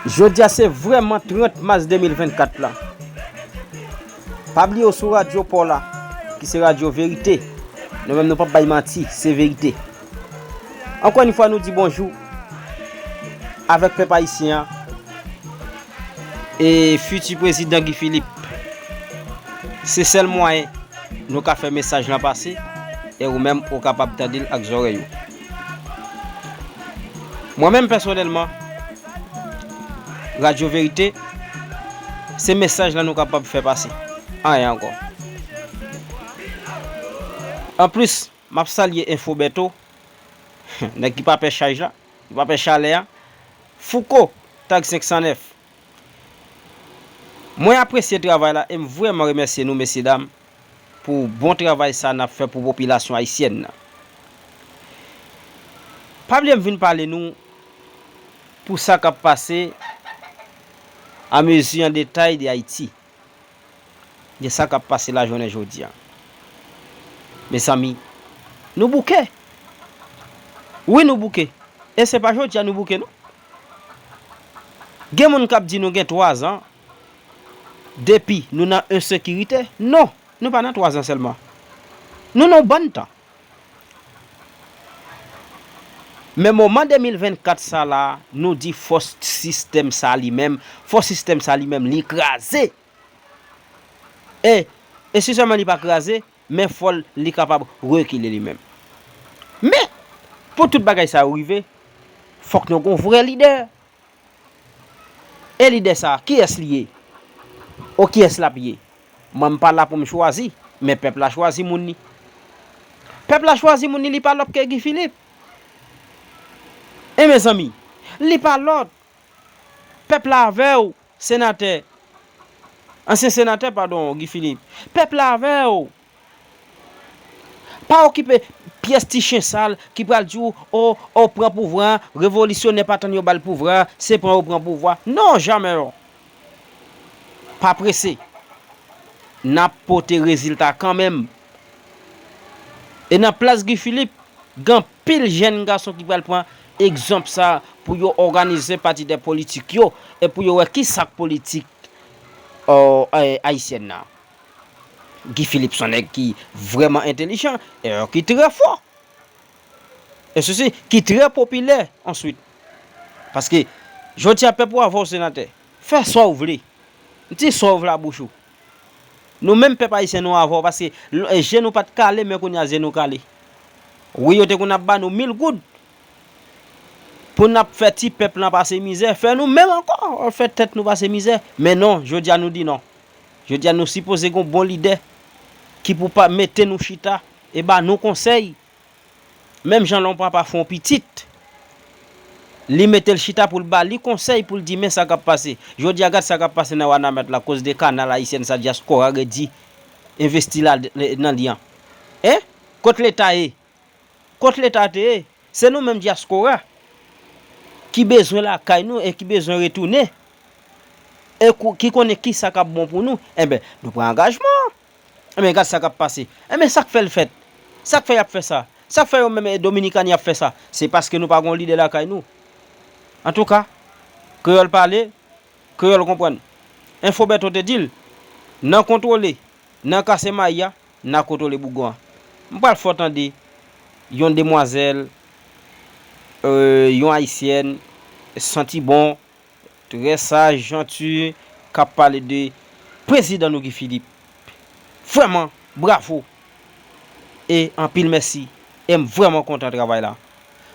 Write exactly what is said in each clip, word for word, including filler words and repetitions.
Jodi a se vrèman trant mas de mil vennkat la. Pa bliye w sou radyo pa w la, ki se radyo verite. Nou menm nou p ap bay manti, se verite. Ankò yon fwa nou di bonjou avèk pèp ayisyen an e fiti prezidan Guy Philippe. Se sèl mwayen nou ka fè mesaj lan pase e ou menm ou kapab tande l ak zòrèy ou. Mwen menm pèsonèlman, Radyo Verite, se mesaj la nou kapab fè pase. Anyen ankò. Anplis, m ap salye Enfo Bèto, nèg ki pa pè chaj la, ki pa pè chalè a. Fouco, Tag senk san nèf. Mwen apresye travay la e m vrèman remèsye nou, mesye dam, pou bon travay sa n ap fè pou popilasyon ayisyèn nan. Pa bliye m vin pale nou pou sa k ap pase a mezi an detay de Ayiti. De sa k ap pase lajounen jodi a. Mezanmi, nou bouke. Wi, nou bouke. E se pa jodi a nou bouke, non. Gen moun k ap di nou gen twazan depi nou nan ensekirite. Non, nou pa nan twazan sèlman. Nou nan yon bann tan. Men moman de mil vennkat sa la, nou di fò sistèm sa li menm, fò sistèm sa li menm, li kraze. E, e si sèlman li pa kraze, men fò l, li kapab rekile li menm. Men, pou tout bagay sa yo rive, fòk nou gon vrè lidè. E lidè sa, kiyès li ye? O kiyès l ap ye? Mwen m pa la pou m chwazi, men pèp la chwazi moun li. Pèp la chwazi moun li, li pa lòt ke Guy Philippe. E mezanmi, li pa lòt. Pèp la avè w, senatè. Ansyen senatè, padon, Guy Philippe. Pèp la avè w. Pa okipe pyès ti chen sal ki pral di w, o, o, pran pouvwa, revolisyonè pa tann yo ba l pouvwa, se pran yo pran pouvwa. Non, jamè non. Pa prese. N ap pote rezilta kanmenm. E nan plas Guy Philippe, gen anpil jèn gason ki pral pran egzanp sa pou yo òganize pati de politik yo e pou yo wè ki sa k politik, o, e, ayisyèn nan. Guy Philippe se yon nèg ki vrèman entelijan e ki trè fò. E sesi, ki trè popilè answit. Paske, jodi a pèp ou avè w senatè. Fè sa w vle. Di sa w vle a bouch ou. Nou menm pèp ayisyen nou avè w paske l-, je nou pa t kale, men kounye a je nou kale. Wi, yo te konn ap ba nou mil goud pou n ap fè ti pèp lan pase mizè, fè nou menm ankò, fè tèt nou pase mizè. Men non, jodi a nou di non. Jodi a nou sipoze gon bon lidè ki pou pa mete nou chita e ba nou konsèy. Menm jan lè yon papa fè yon pitit, li mete l chita pou l ba li konsèy, pou l di men sa k ap pase. Jodi a gad sa k ap pase nan Wanament la, koz de kanal ayisyèn sa dyaspora redi envesti la, nan li an. Hein? Kot leta ye? Kot leta te ye? Se nou menm dyaspora ki bezwen lakay nou e ki bezwen retounen e kou-, ki konnen ki sa k ap bon pou nou. Enben, nou pran angajman. Enben, gad sa k ap pase. Enben, sa k fè l fèt? Sa k fè y ap fè sa? Sa k fè yo menm, e, Dominikani ap fè sa? Se paske nou pa gon lidè lakay nou. Antouka, kreyòl pale, kreyòl konprann. Enfo Bèto te di l, nan kontwole, nan kase mayi a, nan kontwole bougon an. M pral fè w tande yon demwazèl, e, yon ayisyèn, santi bon, trè saj, janti, k ap pale de prezidan nou Guy Philippe. Vrèman, bravo! E anpil mèsi. E m vrèman kontan travay la.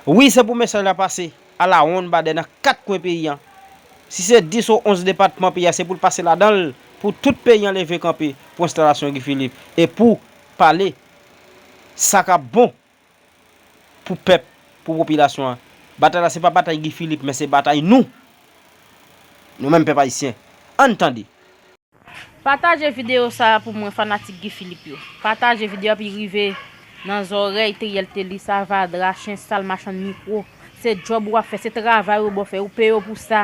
Wi, se pou mesaj la pase alawonn badè nan kat kwen peyi an. Si se dis ou onz depatman peyi a, se pou l pase ladan l, pou tout peyi an leve kanpe pou enstalasyon Guy Philippe e pou pale sa k ap bon pou pèp, pou popilasyon an. Batay la se pa batay Guy Philippe, men se batay nou. Nou menm pèp ayisyen. Ann tande. Pataje videyo sa a pou mwen, fanatik Guy Philippe yo. Pataje videyo a pou l rive nan zòrèy Teriel Telly, Savadra, chen sal, machann mikwo. Se djòb w ap fè, se travay yo ba w fè, ou peye w pou sa.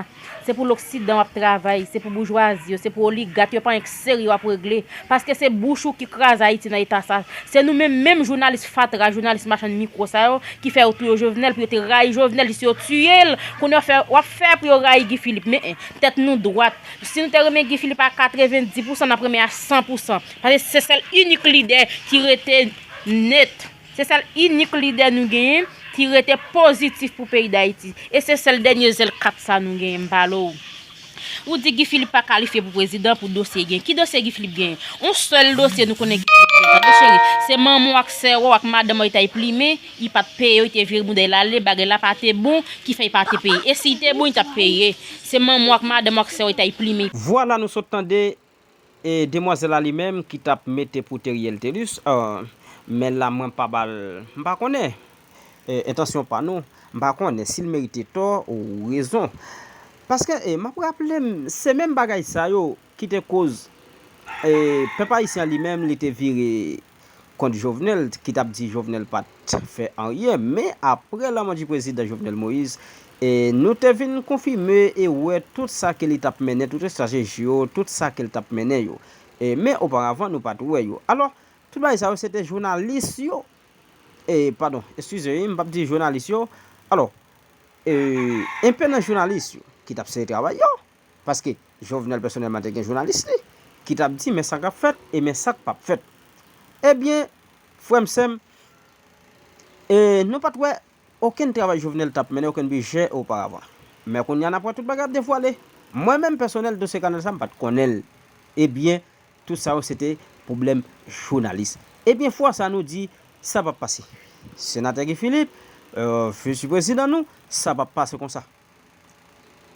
Se pou loksidan w ap travay, se pou boujwazi yo, se pou oligak yo, pa anyen k serye w ap regle. Paske se bouch ou ki kraze Ayiti nan eta sa. Se nou menm, menm jounalis fatra, jounalis machann mikwo sa yo, ki fè yo touye Jovenel, pou yo te rayi Jovenel, jis yo tiye l. Kounye a w fè, w ap fè pou yo rayi Guy Philippe. Men, tèt nou dwat. Si nou te renmen Guy Philippe a katrevendi pousan, n ap renmen a san pousan. Paske se sèl inik lidè ki rete nèt. Se sèl inik lidè nou genyen ki rete pozitif pou peyi Dayiti. E se sèl dènye zèl kat sa nou genyen, m pale w. Ou di Guy Philippe pa kalifye pou prezidan pou dosye gen. Ki dosye Guy Philippe genyen? On sèl dosye nou konnen Guy Philippe genyen. Tande cheri, se manman w ak sè w ak madanm w li t al plimen, li pa t peye, li te vire bouda l ale, bagay la pa te bon, ki fè li pa te peye. E si li te bon, li t ap peye. Se manman w ak madanm w ak sè w li t al plimen. Vwala nou sot tande e demwazèl la li menm ki t ap mete pou Theriel Thelus, men la mwen pa ba l, m pa konnen, e, entansyon pa nou, m pa konnen si l merite tò ou rezon. Paske, e, m ap raple m, se menm bagay sa yo ki te koz, e, pèp ayisyen an li menm, li te vire kont Jovenel, ki t ap di Jovenel pa t fè anyen, men apre lanmò di prezidan Jovenel Moïse, e nou te vin konfime e wè tout sa ke li t ap mennen, tout estrateji yo, tout sa ke l t ap mennen yo. E, men oparavan, nou pa t wè yo. Alò, tout bagay sa yo, se te jounalis yo, e, padon, eskize, wi, m p ap di jounalis yo. Alò, e, enpe nan jounalis yo ki t ap sere travay yo, paske Jovenel pèsonèlman te gen jounalis li, ki t ap di, men sa k ap fèt e men sa k p ap fèt. Ebyen, frè m, sè m, e, nou pa t wè okenn travay Jovenel t ap mennen, okenn bidjè oparavan. Men kounye a n ap wè tout bagay ap devwale. Mwen menm pèsonèl, dosye kanal sa, m pa t konnen l. Ebyen, tout sa yo se te pwoblèm jounalis. Ebyen, fwa sa nou di, sa p ap pase. Senatè Guy Philippe, e, fiti prezidan nou, sa p ap pase konsa.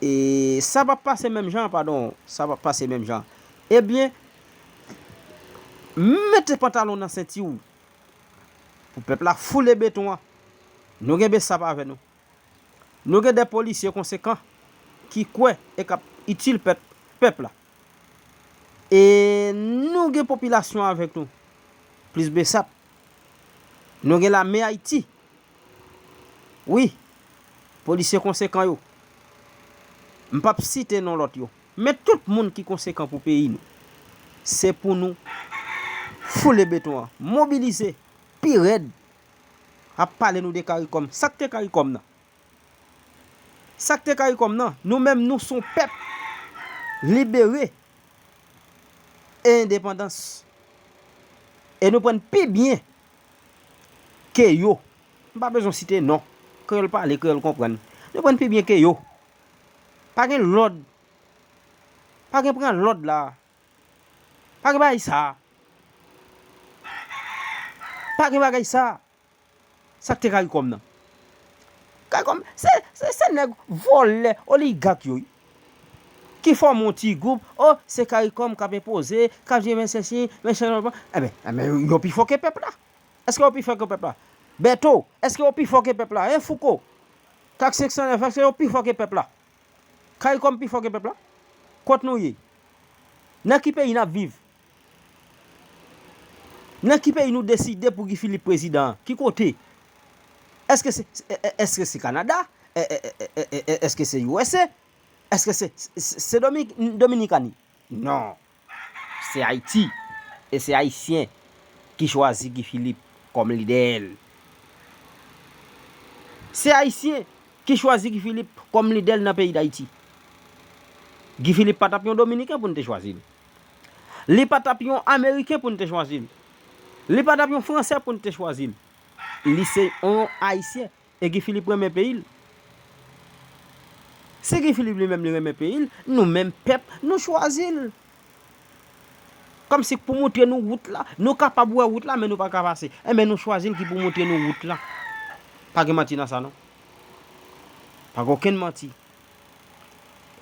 E sa p ap pase menm jan, padon, sa p ap pase menm jan. Ebyen, mete pantalon nan senti w pou pèp la foule beton an. Nou gen BSAP avè nou. Nou gen de polisye konsekan ki kwè e k ap itil pèp, pèp la. E nou gen popilasyon avèk nou, plis BSAP. Nou gen lame Ayiti. Wi, polisye konsekan yo. M p ap site non lòt yo. Men tout moun ki konsekan pou peyi nou. Se pou nou foule beton an, mobilize pi rèd. Ap pale nou de Karikòm. Sa k te Karikòm nan? Sa k te Karikòm nan? Nou menm, nou se yon pèp libere e endepandans. E nou pran pi byen ke yo. M pa bezwen site non. Kreyòl pale, kreyòl konprann. Nou pran pi byen ke yo. Pa gen lòd. Pa gen pran lòd la. Pa gen bagay sa. Pa gen bagay sa. Sa k te Karikòm nan? Karikòm, se, se, se nèg vòlè, oligak yo, wi. Ki fòme yon ti gwoup, o, se Karikòm k ap enpoze, k ap di men sesi, men sesi, enben, enben, yo pi fò ke pèp la. Èske yo pi fò ke pèp la? Bèto, èske yo pi fò ke pèp la? Hein, Fouco? Kak senk san nèf, èske yo pi fò ke pèp la? Karikòm pi fò ke pèp la? Kot nou ye? Nan ki peyi n ap viv? Nan ki peyi nou deside pou Guy Philippe prezidan an? Ki kote? Èske se, èske se Kanada? Èske se U S A? Èske se, se, se Domi-, Dominikani? Non. Se Ayiti. E se Ayisyen ki chwazi Guy Philippe kòm lidè l. Se Ayisyen ki chwazi Guy Philippe kòm lidè l nan peyi Dayiti. Guy Philippe pa t ap yon Dominiken pou n te chwazi l. Li pa t ap yon Ameriken pou n te chwazi l. Li pa t ap yon Fransè pou n te chwazi l. Li se yon Ayisyen. E Guy Philippe renmen peyi l. Si Guy Philippe li menm li renmen peyi l, nou menm pèp, nou chwazi l. Kòmsi pou montre nou wout la. Nou kapab wè wout la, men nou pa ka pase. Enben, nou chwazi l ki pou montre nou wout la. Pa gen manti nan sa, non. Pa gen okenn manti.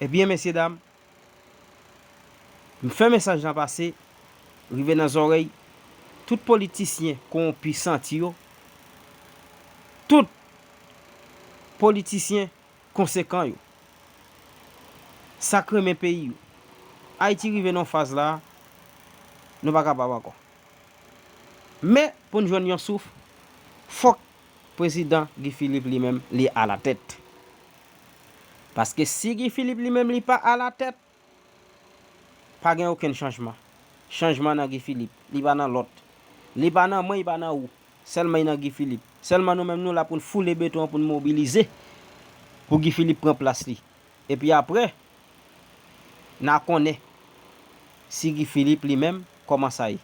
Ebyen, mesye dam, m fè mesaj lan pase, rive nan zòrèy tout politisyen kowonpi santi yo, tout politisyen konsekan yo, sa k renmen peyi yo. Ayiti rive nan yon faz la, nou pa kapab ankò. Men, pou n jwenn yon souf, fòk Prezidan Guy Philippe li menm, li alatèt. Paske si Guy Philippe li menm li pa alatèt, pa gen okenn chanjman. Chanjman nan Guy Philippe, li pa nan lòt. Li pa nan mwen, li pa nan ou. Sèlman li nan Guy Philippe. Sèlman nou menm nou la pou n foule beton an, pou n mobilize pou Guy Philippe pran plas li. Epi apre, n a konnen si Guy Philippe li menm kòman sa ye.